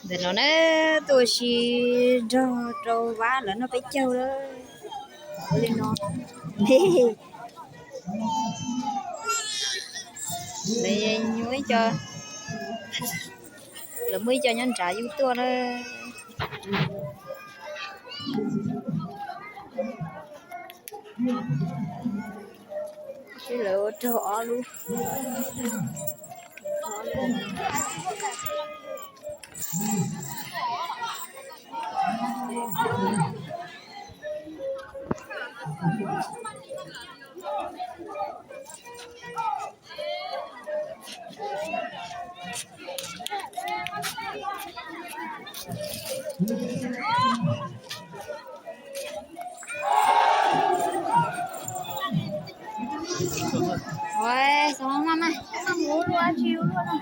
Ntawm no na, tuaj ua si nrog rau Vab lawv noj peb caug lawm. Li no, lawv muaj ib co, lawv muaj ib co nyob nrad yug tuaj na. Seb lawv ua raug ob lub. Ua, xav maj maj, xav mus luaj tsis luaj no.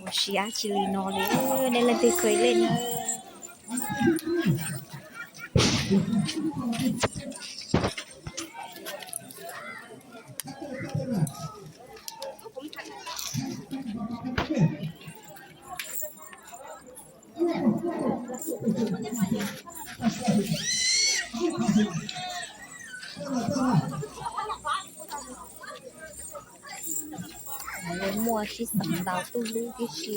Ua si dab tsi li no li, nej leej twg khaws ib leeg na. Muaj sib xeem ntaus tuj lub tib si.